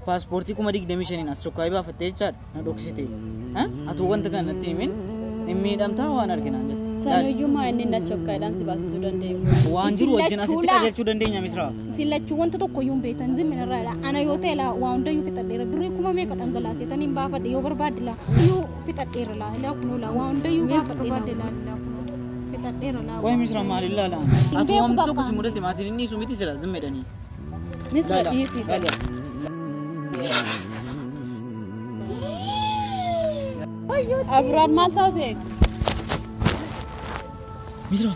Paaspoortii 25,000n as chokkaayii baafattee jechaadha na dhoksite. Atuu wanta kana natti himin hin miidhamtaa waan arginaan jette. Sanuyyuu maa inni na chokkaayidhaan si baasisuu danda'e. Waan Isin jiru wajjin lachuu asitti laa. qajeelchuu dandeenya Misraa. Isin lachuu wanta tokko iyyuu hin beektan zimmi narraa jedha. Ana yoo ta'e laa waa hundayyuu fixadheera. Birrii kuma meeqa dhangalaaseetan hin baafadhe yoo barbaadde laa iyyuu fixadheera laa ilaa kunoo laa waa hundayyuu baafadhe laa ilaa kunoo fixadheera laa. Qoy Misraa maal ilaala? Hin Atuu beeku wanti tokko bakka. si mudate maatiin inni dhiisu miti sila zimmi jedhanii. Misra dhiisii. Abraar maal taate? Misra.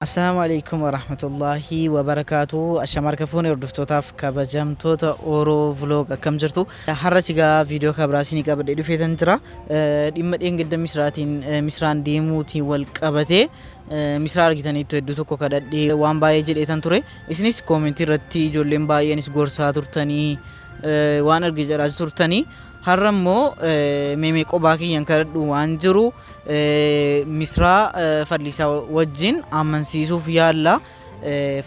Assalaamu alaikum warahmatullahi wabarakaatu. Ashama harka fuune hordoftootaaf kabajamtoota Oro Vlog akkam jirtu? Har'a sigaa viidiyoo kabraa isinii qabadhee dhufeetan jira. Dhimma dheengadda Misraatiin Misraan deemuutiin wal qabatee Misraa argitaniittu hedduu tokko kadhadhee waan baay'ee jedheetan ture. Isinis koomentii irratti ijoolleen baay'eenis gorsaa turtanii waan arge jedhaa turtanii. Har'a immoo meemee qobaa kiyyan kadhadhu waan jiru Misraa Fadliisaa wajjin amansiisuuf yaalla.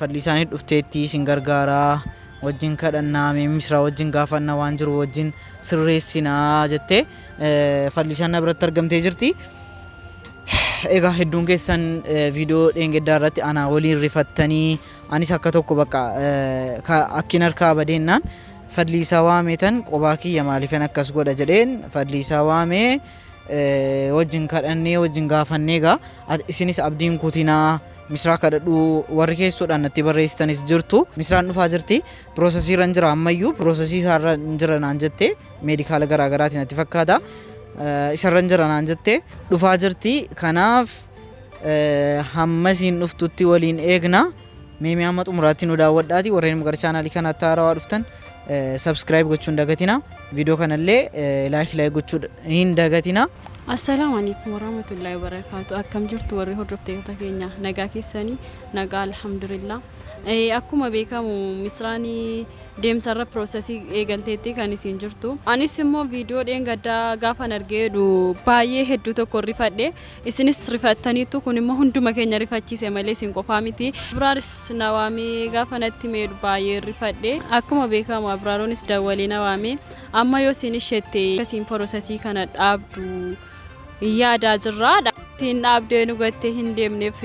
Fadliisaan dhufteetti isin gargaaraa wajjin kadhannaa mee Misraa wajjin gaafanna waan jiru wajjin sirreessinaa jettee Fadliisaan na biratti argamtee jirti. Egaa hedduun keessan viidiyoo dheengaddaa irratti anaa waliin rifattanii anis akka tokko bakka akkin harkaa badeennaan Fadliisaa waameetan qobaa kiyya maaliifan akkas godha jedheen Fadliisaa waamee wajjin kadhannee wajjin gaafannee egaa isinis abdiin kutinaa Misraa kadhadhu warri keessoodhaan natti barreessitanis jirtu. Misraan dhufaa jirti. Piroosesii irra jira ammayyuu piroosesii isaarra jira naan jette meedikaala garaa garaatiin natti fakkaata. Isarra jira naan jette dhufaa jirti. Kanaaf hamma isiin dhuftutti waliin eegna. Mee amma xumuraatti nu daawwadhaati warreen gara chaanaalii kanaatti haarawaa dhuftan subscribe gochuu hin dagatina. Viidiyoo kanallee like like gochuu hin dagatina. Assalaamu alaikum warahmatullahi wabarakaatu. Akkam jirtu warri hordoftoota keenya? Nagaa keessanii? Nagaa alhamdulillah. Akkuma beekamu Misraan deemsarra piroosesii eegalteetti kan isin jirtu. Anis immoo viidiyoo dheengaddaa gaafan argee jedhu baay'ee hedduu tokko rifadhe. Isinis rifattaniittu, kun immoo hunduma keenya rifachiise malee isin qofaa miti. Abraaris na waamee gaafa natti meedhu baay'ee rifadhe. Akkuma beekamu Abraaronis dawwalee na waamee amma yoo isin ishette isin piroosesii kana dhaabdu yaadaa jirra. Isin dhaabdee nu gattee hin deemneef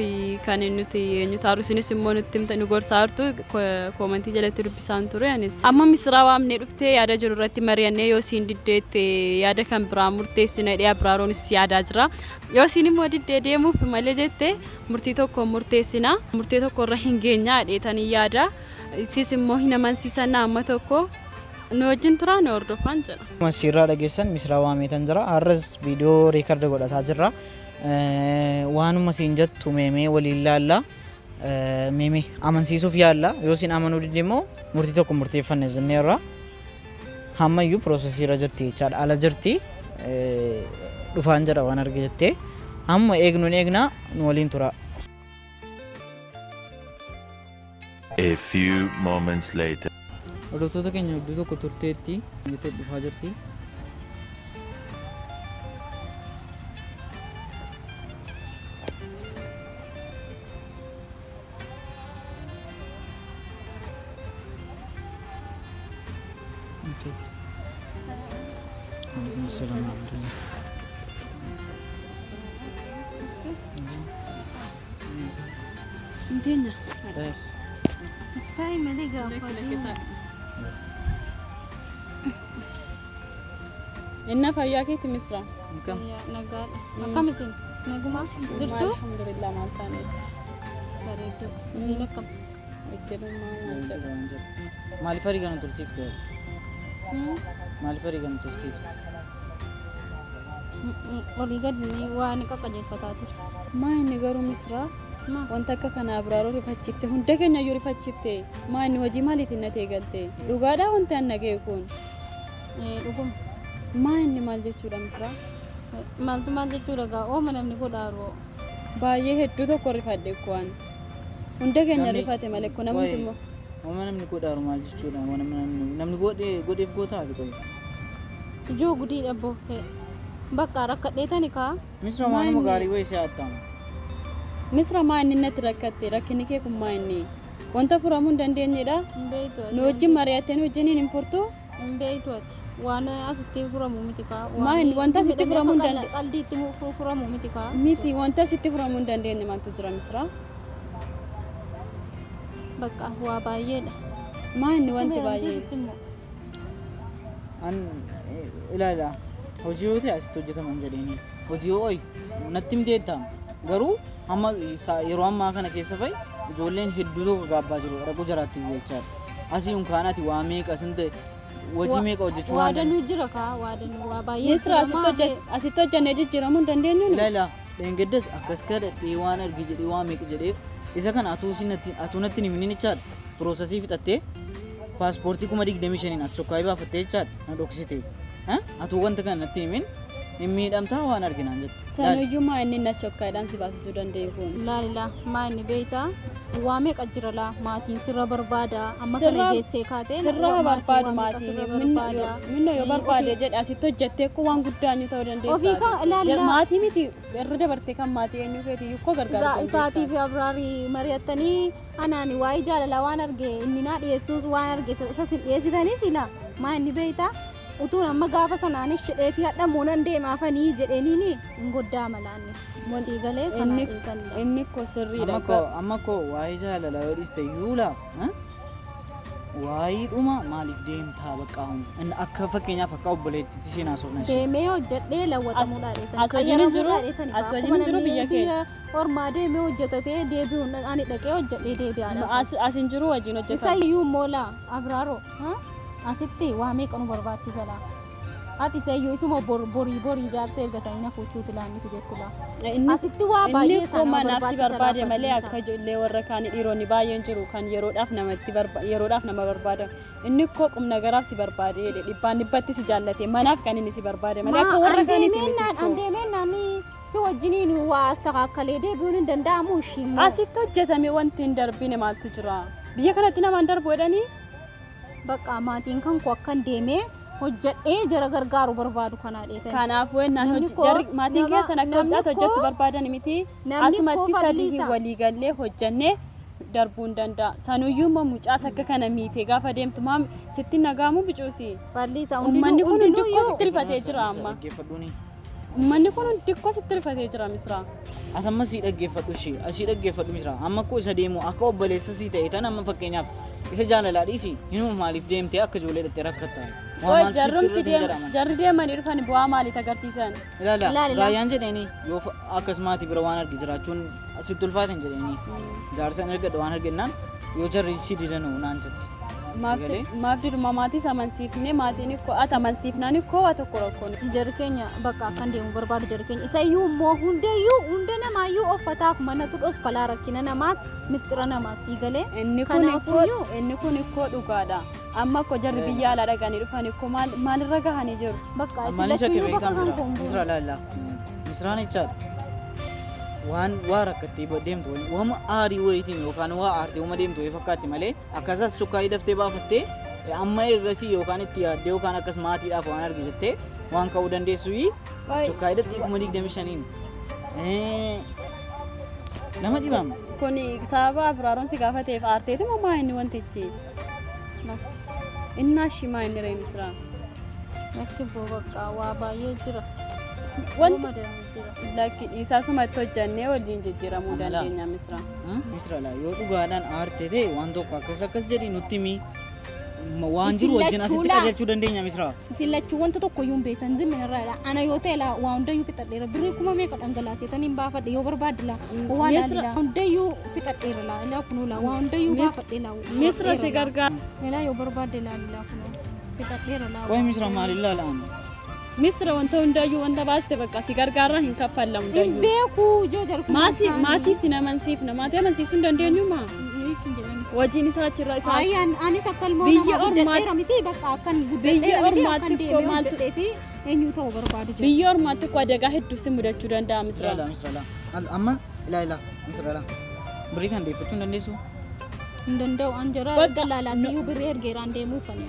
kan nuti eenyu taaru isinis immoo nutti himta nu gorsaa jirtu koomantii jalatti dubbisaan ture anis. Amma Misraa waamnee dhuftee yaada jiru irratti mari'annee yoo isiin diddeette yaada kan biraa murteessina jedhee Abraaronis yaadaa jira. Yoo isiin immoo diddee deemuuf malee jette murtii tokko murteessina. Murtee tokko irra hin geenyaa jedheetanii yaada. Isis immoo hin amansiisanna amma tokko nu wajjin turaa nu hordofaan jedha. Akkuma sirraa dhageessan Misraa waameetan jira. Har'as viidiyoo reekarda godhataa jirra. Waanuma siin jettu meemee waliin laalla. Meemee amansiisuuf yaalla. Yoo siin amanuu didde immoo murtii tokko murteeffanna jenneerra. Hammayyuu piroosesii irra jirti jechaadha. Ala jirti. Dhufaan jira waan arge jettee. Hamma eegnuun eegna nu waliin tura. A few moments later. Hordoftoota keenya iddoo tokko turteetti jettee dhufaa jirti. Waalaikum salaam warahmatullah. Inteenya. Yes. Istaa malee gaafa. Inna fayyaa keeti Misraa? Akkam? Nagaadha. Akkam isin? Naguma? Jirtu? Alhamdulillah maal taane? Bareedduu. Hojiin akkam? Hojjetummaa maal jedhu. Maaliif arii kana tursiifte ati? Maaliif arii kana tursiifte? Olii gadi waa ni qaqqajeelfataa ture. Maa inni garuu Misraa? Wanta akka kana Abraaroo rifachiifte hunda keenya iyyuu rifachiifte. Maa inni hojii maaliitiin na eegalte? Dhugaadhaa wanti an dhaga'e kun? Dhuguma. Maa inni maal jechuudha Misraa? Maaltu maal jechuudha gaa ooma namni godhaaru. Baay'ee hedduu tokko rifadhe kuwan. Hunda keenya rifate malee kun namni immoo. Ooma namni godhaaru maal jechuudha? Namni godheef gootaa ati qoyi. Ijoo gudii dhabbo. Bakka rakkadheetani kaa. Misra waanuma gaarii wayii si haattamu. Misra maa inni natti rakkatte rakkinni kee kun maa inni wanta furamuu hin dandeenyedha. Hin beektu ati. Nu wajjin mari'attee nu wajjiniin hin furtu. Hin beektu ati. Waan asitti furamu miti kaa. Maa inni wanta asitti furamuu hin dandeenye. Qalbii itti furamu miti kaa. Miti wanta asitti furamuu hin dandeenye maaltu jira Misra? Bakka waa baay'eedha. Maa inni wanti baay'ee. Sitti immoo. An ilaala hojii yoo ta'e asitti hojjetaman jedheeni hojii yoo oyi natti himteetta garuu amma yeroo ammaa kana keessa fa'i ijoolleen hedduu tokko gaabbaa jiru dhaquu jaraatti jechaadha. Asii unkaan ati waa meeqa sin ta'e hojii meeqa hojjechuu Waa waan danuu jira kaa waa danuu waa baay'ee. Misra asitti hojjannee jijjiiramuu hin dandeenyu nu? Ilaala dheengaddas akkas kadhadhee waan argi jedhee waa meeqa jedhee isa kana atuu natti hin himinin jechaadha. Piroosesii fixattee paaspoortii 25,000 as chokkaayii baafattee jechaadha na dhoksite. Atuu wanta kana natti hin himin hin miidhamtaa waan arginaan jette. Sanuyyuu maa inni na chokkaadhaan si baasisuu danda'e kun. Laali laa maa inni beektaa waa meeqa jira laa maatiin sirra barbaada amma kana geessee kaatee Sirraa barbaadu maatiin minno yoo barbaade jedhe asitti hojjettee koo waan guddaa inni ta'uu dandeessa. Ofii kan ilaallaa. Maatii miti irra dabartee kan maatii eenyu keetii iyyuu koo gargaaru dandeessa. Isaatii fi Abraarii mari'attanii anaan waa'ee jaalalaa waan arge inni naa dhiyeessuus waan arge isa sin dhiyeessitanis ila maa inni beektaa utuun amma gaafa sanaanis shidhee fi hadhamoo nan deemaafanii jedheeniini hin goddaa malaanni. Sii galee kana dhiigan. Inni koo sirriidha. Amma koo waa'ee jaalalaa yoo dhiiste iyyuu laa waa'ee dhuma maaliif deemtaa bakka inni akka fakkeenyaaf akka obboleettiitti isheen haasofna ishee. Deemee hojjedhee lawwatamuudha dheetanii. As wajjin hin jiru, as wajjin hin jiru biyya keenya. Ormaa deemee hojjetatee deebi'uun ani dhaqee hojjedhee deebi'aadha. As hin jiru wajjin Isa hojjetan. iyyuu immoo laa Abraaroo asitti waa meeqa nu barbaachisa laa. Ati isa iyyuu isuma borii borii jaarsa ergatanii na fuuchuuti laanni fijettu laa. Asitti waa baay'ee Inni isaa koo nama manaaf si barbaachisa barbaade laa malee fadhiisa. akka ijoollee warra kaanii dhiironni baay'een jiru kan yeroodhaaf namatti yeroodhaaf nama barbaadan. Inni koo qubna garaaf si barbaade jedhe dhibbaan dhibbatti si jaallate manaaf kan inni si barbaade malee akka warra kaaniiti miti. An deemeen naan si wajjiniin waa astakakkalee deebi'uun hin danda'amu ishii immoo. Asitti hojjetame wanti hin darbine maaltu jira? Biyya kanatti namaan darbu jedhanii Bakka maatiin kan koo akkan deemee hojjedhee jara gargaaru barbaadu kanaa dheetanii. Kanaafuu ennaan Namni hojii koo- jarri maatiin keessan akka namni hojjatu hojjettu koo- barbaadan miti. namni koo Asumatti sadii falliisa. walii gallee hojjannee darbuu hin danda'a. Sanuyyuu immoo mucaas akka kana miitee gaafa deemtu maam sitti nagaamu bicuusi. Balliisa Uummanni kun hundi koo sitti rifatee jira amma. Dhaggeeffadhuuni. Uummanni kun hundi koo sitti rifatee jira Misraa. Ati amma sii dhaggeeffadhu ishee asii dhaggeeffadhu Misraa amma koo isa deemu akka obboleessa sii ta'e tan amma fakkeenyaaf isa jaalalaa dhiisi hinuma maaliif deemtee akka ijoollee dhattee rakkatta. Waa Oi maal sitti jarrumti irratti hin deem jedhaman. jarri deemanii dhufan bu'aa maaliit agarsiisan? Ilaala Ilaali, ilaali. raayyaan jedheeni yoo akkas maatii bira waan arge jiraachuun sitti ulfaate hin jedheeni. Jaarsa hin argadha waan argennaan yoo jarri si didanuu naan jette. Maaf diduma maatiis amansiifne maatiin ikkoo ati amansiifnaan ikkoo waa tokko rakkoon. Jarri keenya bakka akkan deemu barbaadu jarri keenya isa iyyuu immoo hundeeyyuu hunda namaayyuu uffataaf manatu dhoskalaa rakkina namaas mistira namaas sii galee. Inni kun ikkoo Kanaafuyyuu inni kun ikkoo dhugaadha. Amma akkoo jarri biyya alaa dhaqanii dhufan ikkoo maal maalirra gahanii jiru? Bakka isin Ammallee shakkii lachuyyuu bakka beektaa kan Misraa. koon bu'u. Misraa laalla. Misraan jechaadha. Waan waa rakkattee deemtu wayii waama aarii wayiitiin yookaan waa aartee waama deemtu wayii fakkaatti malee akkasas sukkaayii daftee baafattee amma eegasii yookaan itti yaaddee yookaan akkas maatiidhaaf waan arge jettee waan ka'uu dandeessu sukkaayii daftee 25,000. Nama dhibama. Kun sababa Abraaroon si gaafateef aarteeti moo maa inni wantichi? Innaa ishii maa inni ree Misraa? Lakki boo bakka waa baay'ee jira. Wanti Waama danuu jira. lakki dhiisaa sumatti hojjannee waliin jijjiiramuu Amala. dandeenya Misraa. Misra laa yoo dhugaadhaan aarte ta'e waan tokko akkas akkas jedhi nutti himi. Waan Isin jiru wajjin asitti lachuu laa. qajeelchuu dandeenya Misraa. Isin lachuu wanta tokko iyyuu hin beektan zimmi irraa ana yoo ta'e laa waa hundayyuu fixadheera birrii kuma meeqa dhangalaaseetanii hin baafadhe yoo barbaadde laa waan Misra- laa hundayyuu fixadheera laa ilaa kunuu laa waa hundayyuu baafadhe laa. Misra si gargaara. Ilaa yoo barbaadde laa ilaa kunuu fixadheera laa. Qoy Misra maal ilaala amma? Misra wanta hundayyuu wanta baaste bakka si gargaarraa hin kaffallamu Hin hundayyuu. beeku ijoo jarku. Maatii si amansiifna maatii amansiisuu hin dandeenyumaa? Wajiin isaa achirraa isaa Ayyaan anis akka ilmoo Biyya namaa ormaa- guddadheera miti bakka akkan Biyya guddadheera miti akkan ormaatti deemee koo maaltu- hojjedhee fi eenyu ta'uu barbaadu jira. biyya ormaatti koo adagaa hedduu si mudachuu danda'a Misra. Ilaala Misra laa. Amma ilaa ilaa Misra laa. Birrii kan deeffachuu hin dandeessu? Hin danda'u an jara Bakka- dalaalaatti iyyuu birrii ergeeraan deemuufani.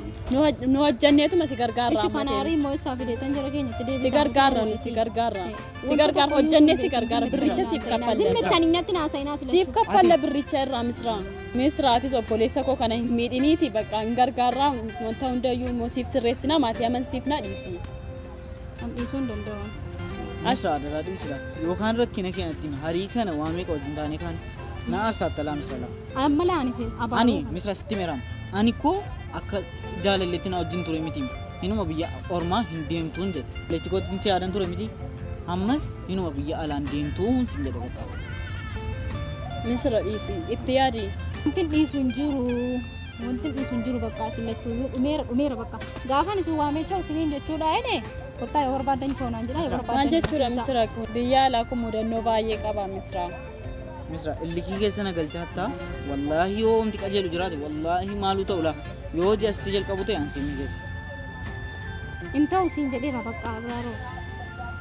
Nu hojjanneetuma si gargaarra Ichi amma kana ta'e. arii immoo isaa fideetan jara keenyatti deebisaa. Si gargaarra nu si gargaarra. Si gargaarra hojjannee si gargaarra birricha siif kaffalla. Zimmittanii natti naasa'inaa sila. Siif kaffalla birricha irraa Misraa. Misraatis obboleessa koo kana hin miidhiniiti bakka hin gargaarraa wanta hundayyuu immoo siif sirreessina maatii amansiifna dhiisi. An dhiisuu hin danda'u. Misra adaraa dhiisira. Yookaan rakkina keenyatti harii kana waa meeqa wajjin taanee kaan na aarsaatti alaa Misra lama. Amma laan isin abaaruu. Ani Misra sitti meeraam. Ani koo akka jaalalleetti na wajjin ture miti. Hinuma biyya ormaa hin deemtuun jedhe. Leetti kootiin si yaadan ture miti. Ammas hinuma biyya alaan deemtuun sin jedhe bakka. Misra dhiisi itti yaadi. Wanti dhiisu hin jiru. Wanti dhiisu hin jiru bakka isin lachuu dhumeera dhumeera bakka. Gaafan isin waamee isiniin jechuudha jedhe kottaa yoo barbaadan choonaan jedha yoo barbaadan. Maal jechuudha Misra biyya alaa kun mudannoo baay'ee qaba Misra. Misra illikii keessa na galcha hattaa wallaahi yoo wanti qajeelu jiraate wallaahi maaluu ta'u laa yoo hojii asitti jalqabu ta'e an siinii keessa. Hin ta'u siin jedheera bakka Abraaroo.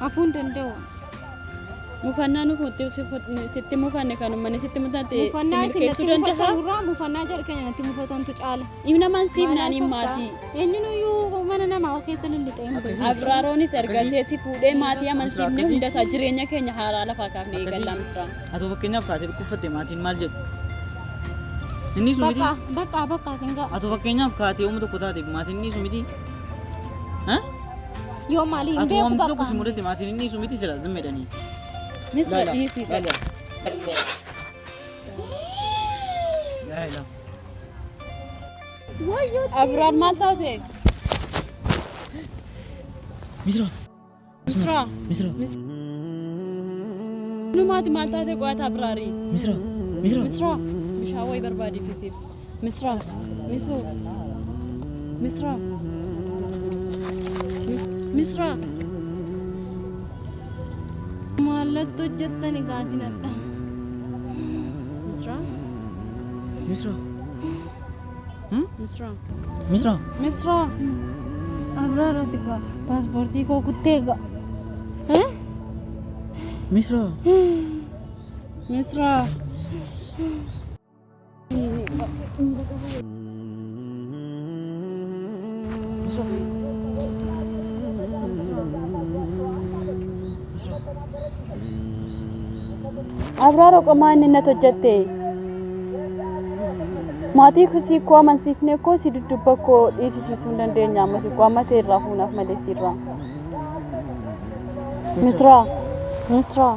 Hafuu hin danda'u. Mufannaa nu fuutti sitti mufanne kan uummanni sitti mufatte si Mufannaa isin milkeessuu natti danda'a. mufattan irraa mufannaa jara keenya natti mufatantu caala. Imna mansiif naaniin maatii. Eenyunuyyuu mana namaa keessa lillixee hin beeku. Abraaroonis ergatee si fuudhee maatii amansiifne Akkasii. hundasaa jireenya keenya haaraa lafaa kaafnee eegallaa Misraa. Atoo fakkeenyaaf kaatee dhukkubfatte maatiin maal jedhu? Inni su miti. Bakka bakka bakka isin ga'a. Atoo fakkeenyaaf kaatee uuma tokko taate maatiin inni su miti. Yoo maalii hin Atoo beeku wanti tokko si bakka. mudate maatiin inni su miti jira zim jedhanii. Misra dhiisi. Laala. Laala. Abraar maal taate? Misra. Misra. Misra. Nu maati maal taate qo'ata Abraarii? Misra. Misra. Misra. Bishaan wayii barbaadii fifiif. Misra. Misuu. Misra. Misra. Maallattu hojjettani gaasinadha. Misra. Misra. Misra. Misra. Misra. Abraarooti gaa paaspoortii koo kuttee gaa. Misra. Misra. Misra. Misra. Abraaroo qomaa inni natti hojjette. Maatii si koo amansiifnee koo si dudduuba koo dhiisisiisuu hin dandeenya amma si koo amma ta'e irraa fuunaaf malee si irraa. Misra. Misra.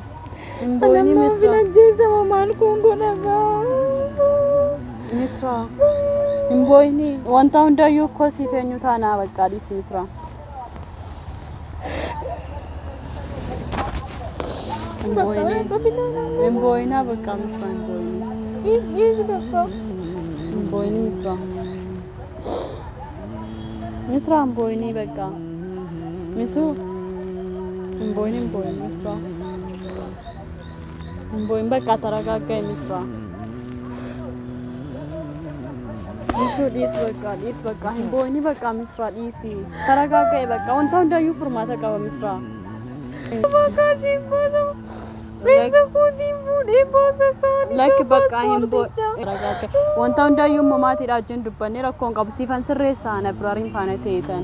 Hin boo'ini Misra. Ajjeesama maal kun godha gaa. Misra. Hin boo'ini. Wanta hundayyuu koo siif eenyu taanaa bakka dhiisi Misra. Hin boo'ini. Hin boo'inaa bakka Misra hin boo'ini. Dhiis dhiis bakka. Hin boo'ini Misra. Misra hin boo'ini bakka. Misuu. Hin boo'ini hin boo'ini Misra. Hin boo'in bakka taragaagga'i Misra. Misuu dhiis bakka dhiis bakka hin boo'ini bakka Misra dhiisi. Taragaagga'i bakka wanta hundayyuu furmaata qaba Misra. Bakka siin baasa. Leensa kootiin fuudhee baasa kaanii. Lakki bakka hin boo'in. Wanta hundayyuu immoo maatiidha wajjin dubbannee rakkoon qabu siifan sirreessaa ana Abraariin faana ta'eetan.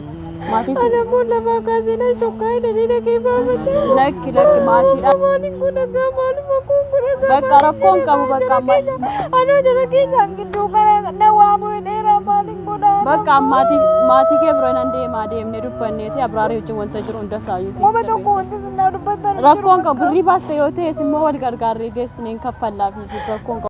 Maatii si Ana immoo lafaa kaasee na shokkaa hidhanii dhaqee baafadhe. Lakki lakki maatiidha. Maaliin kun dhagaa maaluma kun kun dhagaa. Bakka rakkoon qabu bakka amma Anoo jara keenyaan gidduu kana na waamu dheeraa maaliin godhaa. bakka maatii maatii kee bira nan deemaa deemnee dubbanneeti Abraarii wajjin wanta jiru hunda isaayyuu siif Nama tokko sirreessa. wanti isin naa dubbattan. Rakkoon qabu birrii baaste yoo ta'es immoo wal gargaarree geessineen kaffallaa fi rakkoon qabu.